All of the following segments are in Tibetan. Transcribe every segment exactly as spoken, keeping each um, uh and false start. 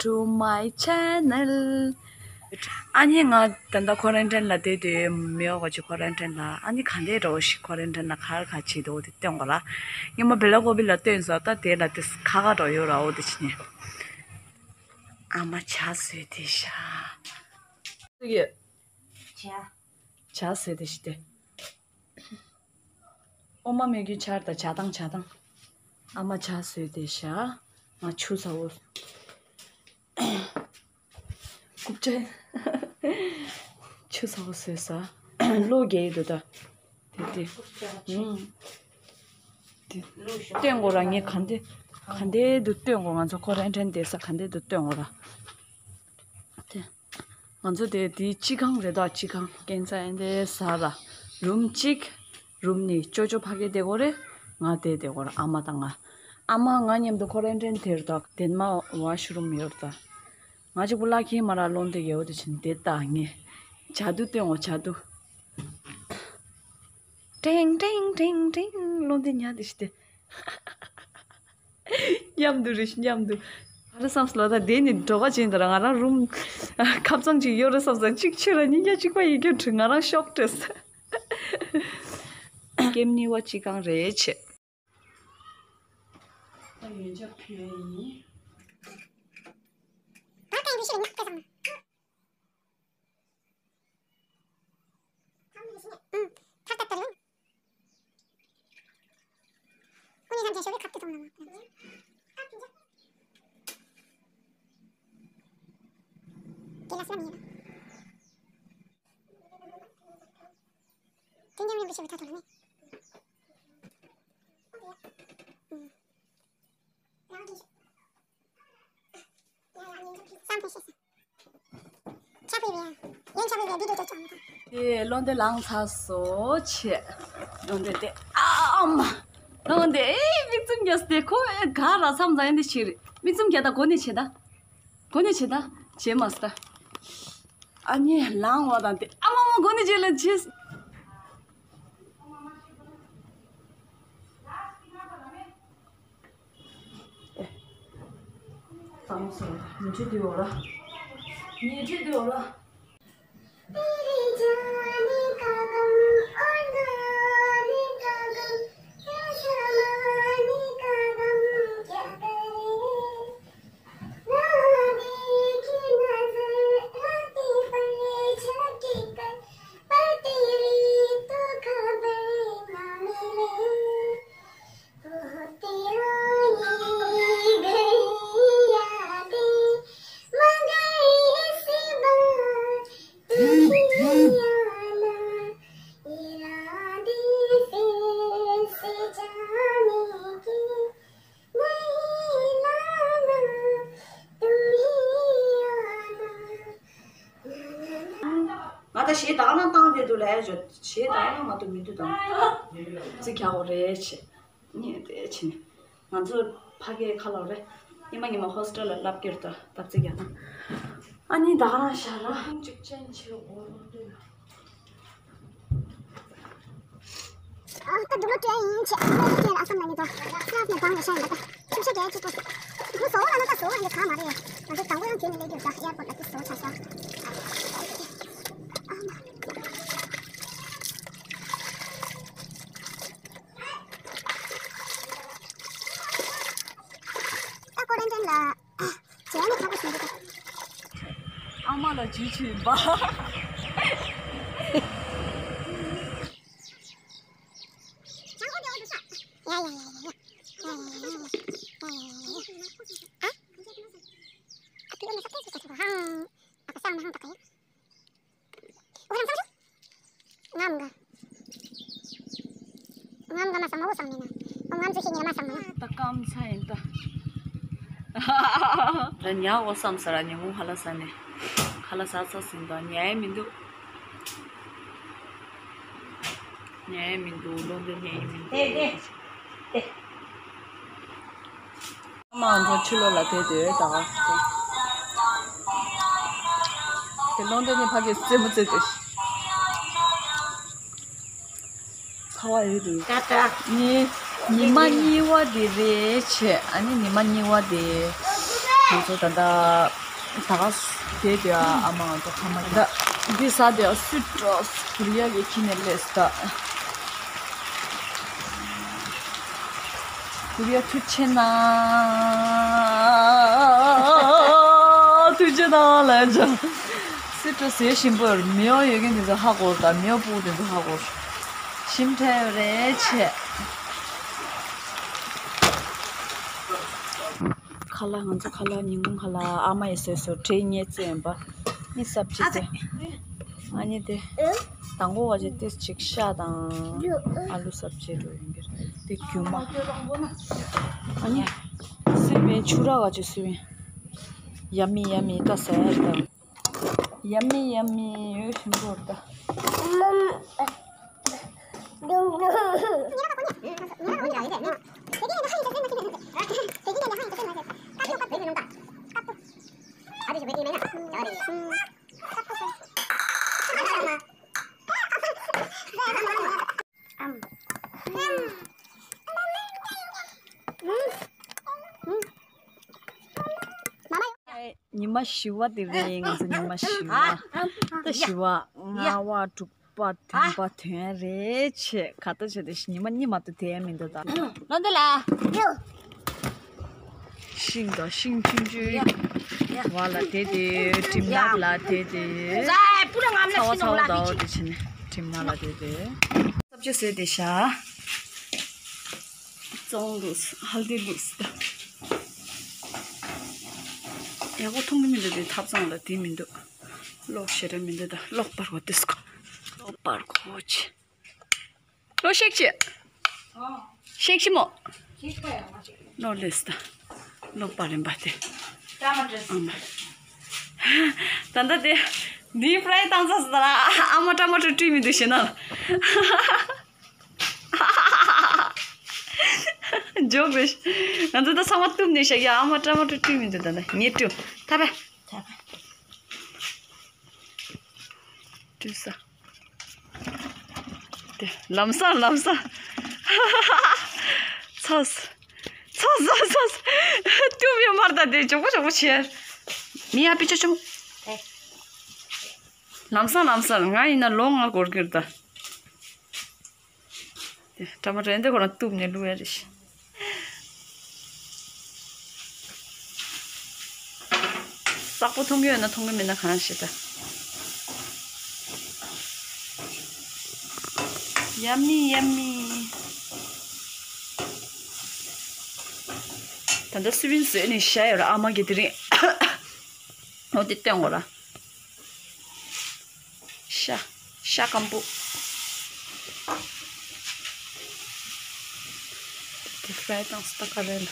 to my channel. ཨ་ནི་ང་ད་ལྟ་ཁོ་རན་ཊིན་ལ་བསྡད་དུས་མི་འོག་གི་ཁོ་རན་ཊིན་ལ། ཨ་ནི་ག་འདྲ་འདྲ་བོ་ཞིག་ཁོ་རན་ཊིན་ལ་ག་རེ་ག་རེ་བྱེད་འདུག་དེ་སྟོན་དགོས་ར། སྔོན་མ་བེ་ལ་ཀོ་བི་ལ་སྟོན་སོང་། ད་དེ་ལ་དེ་ཁ་ཁ་འགྲོ་ཡོད་ར། འོ་དེ་བྱས་ནས་ཨ་མ་ཇ་བཟོས་བསྡད་ཤག་ཇ། ཇ་བཟོས་བསྡད་ཤག་དེ། ཨོ་མ་མེ་གི་ཆར་དང་ཇ་དང་ཇ་དང་། ཨ་མ་ཇ་བཟོས་བསྡད་ཤག་ང་ཆུ་ཚ་བོ། རྐུབ་ཀྱག་ཆུ་ཚ་བོ་བཟོས་ས། གློ་རྒྱག་གི་འདུག་ད། དེ་དེ། ཨུམ། དེ། སྟོན་དགོས་ར། ངས་ག་འདྲ་ག་འདྲ་འདུག་སྟོན་དགོས། ང་ཚོ་ཁོ་རན་ཊིན་བསྡད་ས་ག་འདྲ་འདུག་སྟོན་དགོས་ར། དེ། ང་ཚོ་དེ་དེའི་སྤྱི་ཁང་རེད་ད། སྤྱི་ཁང་། ཀན་ཚ་ཨེ་འདྲ་ཟ་ར། རུམ་གཅིག་རུམ་གཉིས། ཅོ་ཅོ་ཕ་གི་བསྡད་ཀྱི་རེད། ང་དེ་བསྡད་ཀྱི་རེད། ཨ་མ་དང་ང་། ཨ་མ་ང་མཉམ་དུ་ཁོ་རན་ཊིན་དེར་ད་དེ་མ་ཝ་ཤ་རུམ་ཡོད་ད། ང་གཅིག་པུ་ལ་ཁྱི་མ་ར་ལོན་དེ་ཡོད་དེ་བྱས་ནས་དེ་ལྟ་ངས། ཇ་དུ་སྟོན་འོ་ཇ་དུ། ཀྲེང་ཀྲེང་ཀྲེང་ཀྲེང་ལོན་དེ་ཉལ་དེ་ཤི་དེ། མཉམ་དུ་རེད་ཤི་མཉམ་དུ། ང་རང་བསམ་སོང་ལ་ད་དེ་ནི་འགྲོ་ཁ་ཅན་དུ་ར། ང་རང་རུམ་ཁབ་ཚང་ཅིག་ཡོད་རེད་བསམ་སོང་། གཅིག་ཆུ་ར་གཉིས་ཀ་གཅིག་པ་ཡི་གེ་འཁྲུག་ང་རང་ཤོག་སྤྲད་སོང་། ཀེམ་གཉིས་པ་སྤྱི་ཁང་རེད་བྱས། ད་ཡོན་ཆབ་ཕུལ་ཡ་ཡིན། ད་ལྟ་ཡིན་ཤི་རེད་ཉག་ཏེ་ཚང་མ། ཨུམ། ཐག་ཐག་ཏུ་ལུང་། ཀུན་ནས་ལྷམ་ཆེན་ཤོ་བའི་ཁབ་ཏུ་ཐོང་ལ་མ། དེ་ལ་སུ་ལ་མི་ཡོད་ན། དེ་འདྲ་མི་འདུག་ཤོ་བའི་ཐག་ཐོང་ལ་ནི། ཨུམ། ཆ་ཕི་རེད། ཡན་ཆ་ཕི་རེད། འདི་འདྲ་ཅོ་ཅོ་མི་ཐང་། དེ་ལོན་དེ་ལངས་ཚར་སོང་བྱས། ལོན་དེ་དེ་ཨ་མ། ལོན་དེ་ཨེ་མིག་བཙུམ་རྒྱག་སྟེ་ཁོ་ཨེ་ག་ར་མཚམས་ད་ཡན་དེ་ཤི་རེད། མིག་བཙུམ་རྒྱག་ད་གོ་ནས་བྱེད་ད། གོ་ནས་བྱེད་ད། བྱེད་མ་སོང་ད། ཨ་ནི་ལངས་བ་དང་དེ་ཨ་མ་མ་གོ་ནས་བྱེད་ལ་བྱེད། ཨེ། ཚང་མ་སོང་། ཉི་ཁྲི་དུས་འོ་ར། ཉི་ཁྲི་དུས་འོ་ར། ང་ད་གཞས་ད་ག་ནང་བཏང་བསྡད་འདུག་ལབ་ཡ་བྱོས། གཞས་ད་ག་ནང་མ་གཏོགས་མི་འདུག་དང་། རྩིས་རྒྱག་དགོས་རེད་བྱས། ཉིན་དེ་ཕྱིན། ང་ཚོ་ཕ་གིའི་ཁ་ལོ་རེད། ཉི་མ་ཉི་མ་ཧོ་སི་ཊེལ་ལ་ལབ་ཀྱི་རེད་ད། ལྟ་རྩིས་རྒྱག་དང་། ཨ་ནི་ད་ག་རང་ཤར་ར། གཅིག་ཅན་ཆེ་འོ་རོ་འདུག་ཨ་ད་འདུག་ལོ་དྲན་ཡིན་ཆེ། ཨ་ནི་དྲན་ཨ་སམ་ལ་ནི་ད་ཤ་ནི་གང་ལ་ཤ་ཡིན་ད། ཤུགས་ཤ་རྒྱལ་གཅིག་པོ། འདུག་བཟོ་བ་ལ་ན་ད་བཟོ་བ་ཡིན་ག་མ་རེད། ང་ཚོ་དང་པོ་ཡང་དེ་ནི་ལས་རྒྱུ་ད་ཨེར་པོར་ལ་དེ་བཟོ་ཆ་ཤ། ཨ་མ། ད་ཀོ་རེན་ཊིན་ལ། བྱས་ནས་ཁག་པོ་བྱུང་འདུག་ཨ་མ་ལ་ཇུས་ཆེ་ཡིན་པ། ངམ་ག་ངམ་ག་མ་བསམ་མོ་བསམ་མེད་ན། ངམ་ཚོ་ཤེས་ཉེ་མ་བསམ་མོ་ཡ། ད་སྐམ་ཚ་ཡིན་ད། ད་ཉལ་འོ་བསམ་ས་ར། ཉིན་གུང་ཧ་ལ་ས་ནས་ཧ་ལ་ས་ཚ་ཟིན་ད། ཉལ་ཡ་མི་འདུག་ཉལ་ཡ་མི་འདུག་ལོ་འདི་ཉལ་ཡ་མི་འདུག་དེ་དེ་དེ། ཨ་མ་ང་ཚོ་ཕྱི་ལོགས་ལ་བསྡད་དེ་ད་ག་དེ་ལོན་ཌོན་ནས་ཕ་གིར་རྩེད་མོ་རྩེ་དེ། ཚ་བ་ཡོད་དུ། ད་ད། ནི་ཉི་མ་གཉིས་པ་དེ་རེད་བྱས། ཨ་ནི་ཉི་མ་གཉིས་པ་དེ། ང་ཚོ་ད་ལྟ་ད་ག་བསྡད་དེ་ཨ་མ་ང་ཚོ་ཁ་མ་ད་འདི་ཟ་དེ་སུས་སྤྲོ་ཁོ་རི་ཡ་གི་ཁྱི་ནས་སླེབས་ད། ཁོ་རི་ཡ་ཐུགས་ཆེ་ན། ཐུགས་ཆེ་ན་ལབ་ཅག་སུས་སྤྲོ་ཟས་ཞིམ་པོ་མེའོ་ཡོད་མཁན་དེ་ཚོ་ཧ་གོ་ད་མེའོ་སྤུ་གུ་དེ་ཚོ་ཧ་གོ་ཞིམ་ཕྲ་ཡོད་རེད་ཆེ། ཁ་ལག་ང་ཚོ་ཁ་ལག་ཉིན་གུང་ཁ་ལག་ཨ་མ་ཡིས་བཟོས་སོ་དྲེ་ཉེ་ཙེ་ཡིན་པ། ནི་སབ་ཅི་དེ། ཨ་ནི་དེ། དང་པོ་བ་ཅི་ཏིས་ཅིག་ཤ་དང་། ཨ་ལུ་སབ་ཅི་རུ་ཡིན་གྱི་རེད་དེ་རྒྱུ་མ། ཨ་ནི། སི་པན་ཆུ་ར་བ་ཅི་སི་པན། ཡ་མི་ཡ་མི་ད་ཟ་ཡ་རེད་ད། ཡ་མི་ཡ་མི་ཡོད་ཞིམ་པོ་རེད་ད། ཉི་མ་བཞི་པ་དེ་རེད། ང་ཚོ་ཉི་མ་བཞི་པ། ད་བཞི་པ་ལྔ་པ་དྲུག་པ་བདུན་པ་དོན་རེད་ཆེ། ག་ད་བྱས་ཏེ་ཉི་མ་གཉིས་མ་གཏོགས་དེ་མི་འདུག་ད་ལོ་འདི་ལ། ཤིང་དང་ཤིང་ཆུང་ཆུང་བ་ལ་དེ་དེ་གྲིམ་ནག་ལ་དེ་དེ་ཚ་བ་ཚ་བ་འདའོ་དེ་བྱས་ནས་གྲིམ་ནག་ལ་དེ་དེ་སབ་ཅི་བཟོས་དེ་ཤ་བཙོང་འདུག་ཧལ་དི་འདུག་ཡག་པོ་མཐོང་གི་མི་འདུག་དེ་ཐབ་ཚང་ལ་དེ་མི་འདུག་གློག་ཞེ་དྲག་མི་འདུག་ད་གློག་སྤར་གོ་དེ་སྐོ་གློག་སྤར་གོ་ཆེ། ལོ་ཤེག་ཆེ། ཤེག་ཆེ་མོ། ལོ་ལེས་ད། ལོ་པ་རིམ་པ་དེ། ཨ་མ། ད་ལྟ་དེ། འདིའི་ཕ་རའི་བཏང་ཚར་སོང་ད་ལ་ཨ་མ་ཊ་མ་ཊོ་བཀྲུས་མི་འདུག་ཞེ་ན། ཇོག་རེད། ང་ཚོ་ད་ཚང་མ་གཏུབ་ནས་བཞག་ཡ་ཨ་མ་ཊ་མ་ཊོ་བཀྲུས་མི་འདུག་ད་ལྟ་ངས་བཀྲུས། ཐ་པ། བཀྲུས་ས། དེ་ལམ་སང་ལམ་སང་། ཚོས། ཚོས་ཚོས་ཚོས། ཏུ་བི་མར་ད་དེ་ཅོག་པོ་ཅོག་པོ་བྱེད། མི་ཡ་པི་ཅོ་ཅོ། ལམ་སང་ལམ་སང་ང་ཡིན་ན་ལོ་ལྔ་འགོར་གྱི་རེད་ད། དེ་ཊ་མ་ཊོ་འདི་ཁོ་རང་གཏུབ་ནས་བླུགས་ཡ་རེད། གསར་པ་མཐོང་གི་ཡོད་ན་མཐོང་གི་མེད་ན་གང་ཤེས་ད། ཡ་མི་ཡ་མི། ད་ལྟ་སུ་བིན་བཟོས་ནས་བཞག་ཡོད་ར་ཨ་མ་གི་དེ་རིང་། འོ་དེ་སྟོན་འོ་ར། ཤ། ཤ་སྐམ་པོ། དེ་ཕ་རའི་བཏང་སྟ་ཀ་རེ་ལ།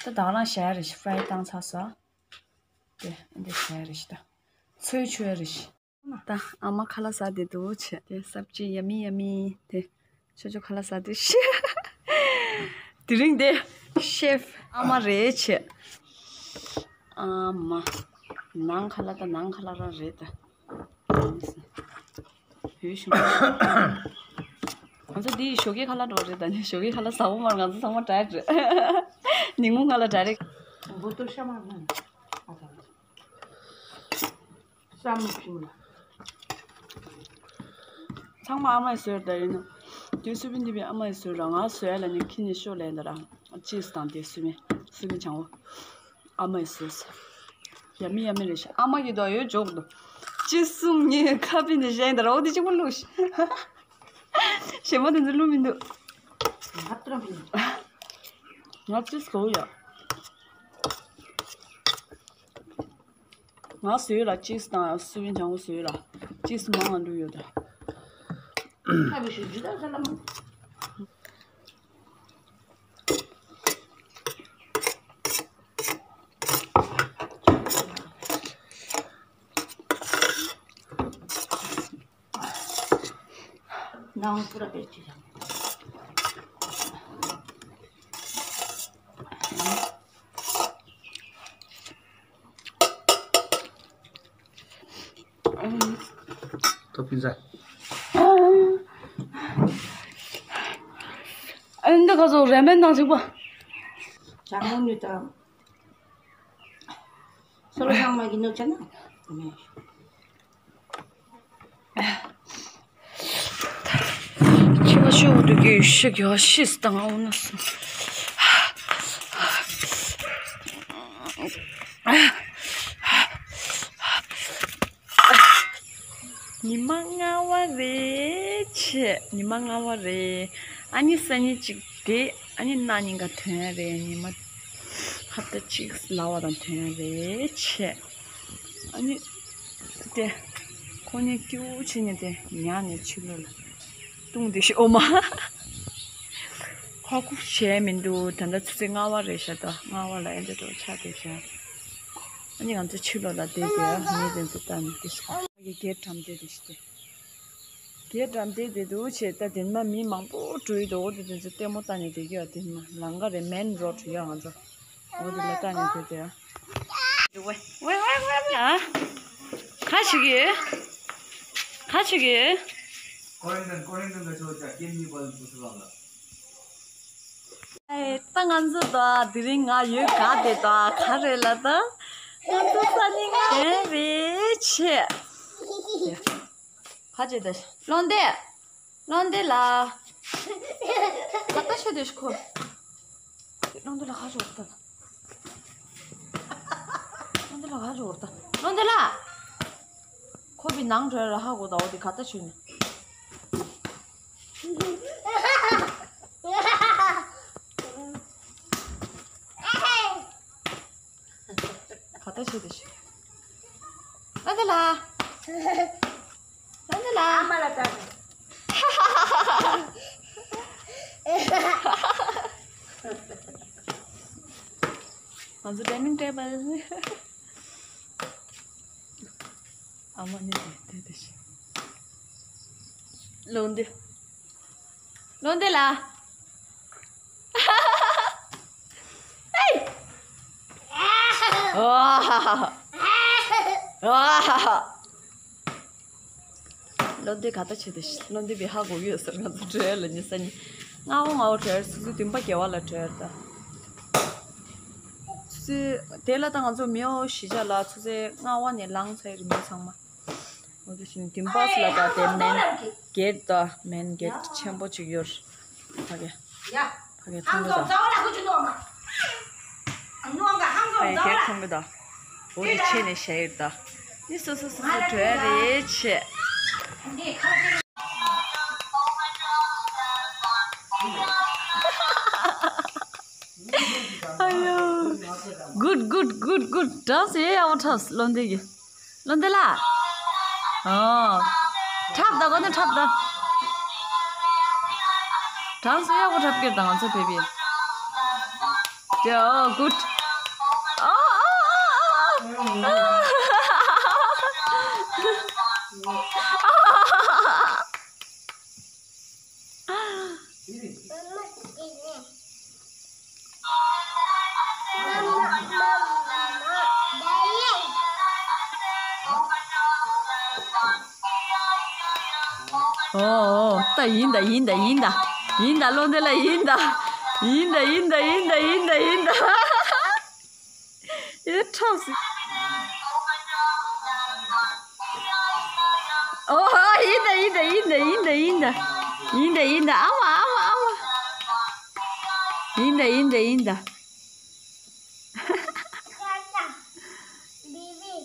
ད་དང་རང་ཞལ་རེ་ཞིག་ཕ་རའི་བཏང་ཚར་སོང་། དེ་འདི་ཞལ་རེ་ཞིག་ད། ཚོས་ཆོས་རེ་ཞིག་ད་ཨ་མ་ཁ་ལག་ཟ་བསྡད་འདུག་བྱས། དེ་སབ་ཅི་ཡ་མི་ཡ་མི། དེ་ཆོ་ཆོ་ཁ་ལག་ཟ་བསྡད་ཤི། དེ་རིང་དེ་ཤེཕ་ཨ་མ་རེད་བྱས། ཨ་མ། ནང་ཁ་ལག་ད་ནང་ཁ་ལག་རང་རེད་ད། ཡོད་ཤི། ང་ཚོ་འདི་ཞོགས་ཀའི་ཁ་ལག་འགྲོ་རེད་ད་ནི་ཞོགས་ཀའི་ཁ་ལག་ཟ་བོ་མར་ང་ཚོ་ཚང་མ་ཌའེ་ཊི་རེད། ཉིན་གུང་ཁ་ལག་ཌའི་རེག་བུ་ཏོ་ཤ་མར་མ་ཨ་ད། ས་མུག་ཞིམ་ལ། ཚང་མ་ཨ་མས་བཟོས་ད་ཡིན་ནོ། དུས་སུ་བིན་འདི་བི་ཨ་མས་བཟོས་ར་ང་བཟོས་ལ་ནི་ཁྱི་ནི་ཤོ་ལས་ད་ར། ཅིས་དང་དེ་སུ་མི། སུ་མི་ཆང་བོ། ཨ་མས་བཟོས། ཡ་མི་ཡ་མི་རེ་ཤ་ཨ་མ་གི་དོ་ཡོད་འཇོག་དོ། ཅིས་སུ་ངའི་ཁ་པི་ནི་གཞན་ད་ར་འོ་དེ་གཅིག་པོ་བླུགས་ཤི། ཞེ་མ་དེ་ཚོ་བླུགས་མི་འདུག་ང་ཅིས་གོ་ཡ། ང་བཟོས་ལ་ཅིས་དང་སུ་བིན་ཆང་བོ་བཟོས་ལ་ཅིས་མང་ང་འདུག་ཡོད་ད། ཁ་བི་ཞུ་ཇི་ལྟར་ས་ལ་མ། ནང་པུ་ར་པེ་ཅི་ཡང་། ཡིན་ས། ཨ་འདི་ག་ཚོད་རེ་མེད་ནང་ཚིག་པ། ཅང་ངོ་ནི་ད། སོ་ལོ་ཚང་མ་གི་ནོ་ཅན་ན། ཁྱི་མ་ཤོག་འདུག་གི་ཤི་གི་ཤི་སྟངས་འོ་ན་སོང་། ཉི་མ་ལྔ་པ་རེད་ཆེ། ཉི་མ་ལྔ་པ་རེད། ཨ་ནི་སང་ཉིན་གཅིག་དེ་ཨ་ནི་གནངས་ཉིན་ཀ་ཐོན་རེད། ཉི་མ་ཧབ་ཏ་གཅིག་ལ་བ་དང་ཐོན་རེད་ཆེ། ཨ་ནི་དེ་ཁོ་གཉིས་སྐྱིད་པོ་བྱས་ནས་དེ་ཉལ་ནས་ཕྱི་ལོགས་ལ་ལྟུང་བསྡད་ཤག་འོ་མ། ཧ་གོ་བྱས་མི་འདུག་ད་ལྟ་ཆུ་ཚོད་ལྔ་པ་རེད་ཤག་ད་ལྔ་པ་ལ་ཨེ་འདྲ་འགྲོ་ཆགས་བསྡད་ཤག་ཨ་ནི་ང་ཚོ་ཕྱི་ལོགས་ལ་བསྡད་དེ་མི་དེ་ཚོ་ལྟ་ནས་བསྡད་ཤག་ཡི་གེ་འགྲམ་དེ་དེ་ཤི་དེ། རྒྱའི་འགྲམ་དེ་དེ་འདུག་བྱས་ད་དེ་མ་མི་མང་པོ་འགྲོ་ཡི་འདུག་འོ་དེ་དེ་ཚོ་ལྟད་མོ་ལྟ་ནས་བསྡད་ཀྱི་ཡོད། དེ་མ་ལམ་ཁ་རེད། མེན་རོ་ཌི་ཡོད་ང་ཚོ། འོ་དེ་ལ་ལྟ་ནས་བསྡད་དེ་ཡ། ཝེ་ཝེ་ཝེ་ཝེ་ཝེ། ཨ། ག་བྱེད་ཀྱི་ཡོད། ག་བྱེད་ཀྱི་ཡོད། ཀོ་རིང་ཏན་ཀོ་རིང་ཏན་ག་ཆོ་ཅག་ཀེམ་ནི་པ་ལ་བུ་སུ་ལ་ལ། ཨེ་ད་ང་ཚོ་ད་དེ་རིང་ང་ཡོད་ག་དེ་ད་ག་རེད་ལ་ད། ང་ཚོ་ས་ནི་ང་ཡོད་རེད་ཆེ། ཁ་ཅིག་ད་བློ་འདས། བློ་འདས་ལ། ཁ་ཏ་ཤོད་དེ་ཤི་ཁོ། བློ་འདས་ལ་ཁ་ཤོད་ད། བློ་འདས་ལ་ཁ་ཤོད་ད། བློ་འདས་ལ། ཁོ་བི་ནང་གྲོལ་ར་ཧ་གོ་ད་འོ་དེ་ཁ་ཏ་ཤོད་ནས། ག་ད་བྱེད་དེ་ཤི། ཨ་ད་ལ། ཨ་ད་ལ། ཨ་མ་ལ་ད། ང་ཚོ་ཌའི་ནིང་ཊེ་བལ། ཨ་མ་ནི་དེ་དེ་དེ་ཤི། ལོ་འདི། ལོ་འདི་ལ། ཧེ། ཨ་ཧ་ཧ། ཨ་ཧ་ཧ། ལོ་འདི་ག་ད་བྱེད་དེ་ཤི། ལོ་འདི་བི་ཧ་གོ་གི་ཡོད་ཟེར། ང་ཚོ་བྲོས་ལ་ཉི་ས་ནི། ལྔ་པོ་ལྔ་པོ་བྲོས། སུ་སུ་བདུན་པ་བརྒྱད་པ་ལ་བྲོས་ད། སུ་སུ་དེ་ལ་ད་ང་ཚོ་མི་ཨོ་གཞིས་ཆགས་ལ་ཆུ་ཚོད་ལྔ་པ་ནས་ལངས་ཚར་རེད་མི་ཚང་མ། འོ་དེ་བཞིན་ཏིམ་པཱས་ལ་ད་དེ་མེན་གེ་ཊི་ད་མེན་གེ་ཊི་ཆེན་པོ་ཅིག་ཡོད། ཕ་གི། ཕ་གི་མཐོང་གི་ད། ཕ་གི་གེ་ཊི་མཐོང་གི་ད། འོ་དེ་ཕྱེ་ནས་བཞག་ཡོད་ད། ནི་སོ་སོ་སོ་སོ་བྲོས་རེད་ཆེ། ཨ་ཡོ། Good, good, good, good. གྲངས་སུ་ཡེ་ཡག་པོ་འཁྲབ་ལོ་འདི་གི། ལོ་འདི་ལ། ཨོ། འཁྲབ་ད་གོ་ནི་འཁྲབ་ད། གྲངས་སུ་ཡག་པོ་འཁྲབ་ཀྱི་ད་ང་ཚོ་བེ་བི། ཡ་ཨོ་གུཌ། ཨོ་ཨོ་ཨོ་ཨོ། ཨོ་ཨོ་ད་ཡིན་ད་ཡིན་ད་ཡིན་ད་ཡིན་ད་བློ་འདི་ལ་ཡིན་ད་ཡིན་ད་ཡིན་ད་ཡིན་ད་ཡིན་ད་ཡིན་ད། ཨེ་ཁྲོག་སི། ཨོ་ཧ་ཡིན་ད་ཡིན་ད་ཡིན་ད་ཡིན་ད་ཡིན་ད། ཡིན་ད་ཡིན་ད་ཨ་མ་ཨ་མ་ཨ་མ། ཡིན་ད་ཡིན་ད་ཡིན་ད། བེ་བི།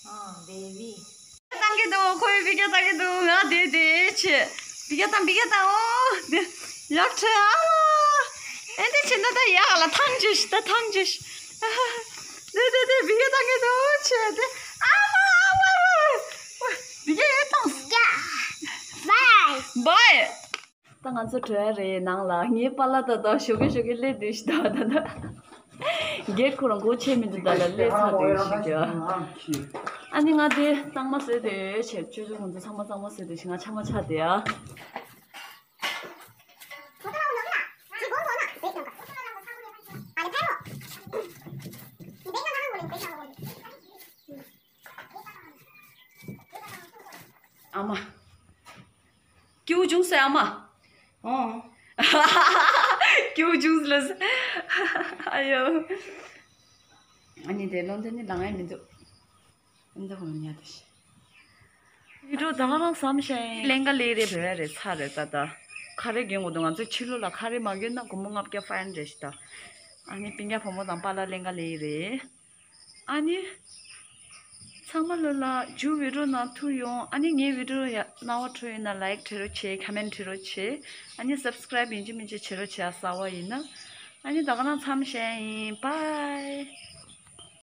ཨ་བེ་བི། བཏང་གི་འདུག་ཁོས་བི་ཀ་བཏང་གི་འདུག་ང་དེ་དེ་ཆེ། བི་ཀ་བཏང་བི་ཀ་བཏང་ཨོ། དེ་ཡག་ཁྲེ་ཨ་མ། ཨེ་འདི་ཆེ་ན་ད་ཡག་ལ་ཐང་ཅེ་ཤི་ད་ཐང་ཅེ་ཤི། དེ་དེ་དེ་བི་ཀ་བཏང་གི་འདུག་ཆེ་དེ་ཨ་མ་ཨ་མ་ཨ་མ། བི་ཀ་ཡེ་བཏང་། བའི། བའི། ད་ང་ཚོ་བྲོས་རེད་ནང་ལ། ངའི་པཱ་ལགས་ད་ལྟ་ཞོགས་ཀས་ཞོགས་ཀས་སླེབས་བསྡད་ཤག་ད་ད་ད། གེ་ཊི་ཁོ་རང་སྒོ་ཕྱེ་མི་འདུག་ད་ལ་སླེབས་ཚར་བསྡད་ཤག་ཨ་ནི་ང་དེ་གཙང་མ་བཟོས་ཏེ་བྱས། ཅོ་ཅོ་ཁོང་ཚོ་ཚང་མ་གཙང་མ་བཟོས་ཏེ་ཞིག་ང་ཆ་མ་ཆ་དེ་ཨ། ཨ་མ། སྐྱིའུ་ཅུང་ཟེར་ཨ་མ། ཨོ། སྐྱིའུ་ཅུང་ཟེར་ལ་ཟེར། ཨ་ཡོ། ཨ་ནི་དེ་ལོན་དེ་ནི་ལང་ཡ་མི་འདུག་འདི་ཧོ་ཉ་དེ་ཤི། ཡིད་འགྲོ་ད་ག་རང་བསམ་ཤེས་ལེན་ག་ལེ་རེ་བྲོས་རེ་ཚ་རེ་ད་ད། ཁ་རེ་གྱོན་དགོས་འདུག་ང་ཚོ་ཕྱི་ལོགས་ལ་ཁ་རེ་མ་གྱོན་ན་སྒོར་མོ་ལྔ་བརྒྱ་ཕ་ཡིན་རེ་ཤི་ད། ཨ་ནི་སྤུན་ཀྱག་བུ་མོ་དང་པཱ་ལགས་ལེན་ག་ལེ་རེད། ཨ་ནི། ཚང་མ་ལོ་ལ་ཇུ་བི་ཌིའོ་ནང་ཐུག་ཡོང་། ཨ་ནི་ངའི་བི་ཌིའོ་ཡ་རྣ་བ་འཕྲོད་ཡོད་ན་ལའིག་བྲི་རོགས་བྱེད། ཁ་མེན་བྲི་རོགས་བྱེད། ཨ་ནི་སབ་སི་ཀ་རའིབ་ཡིན་གཅིག་མིན་གཅིག་བྱེད་རོགས་བྱེད་ཨ་གསར་བ་ཡིན་ན། ཨ་ནི་ད་ག་རང་མཚམས་བཞག་ཡིན། བྷའི།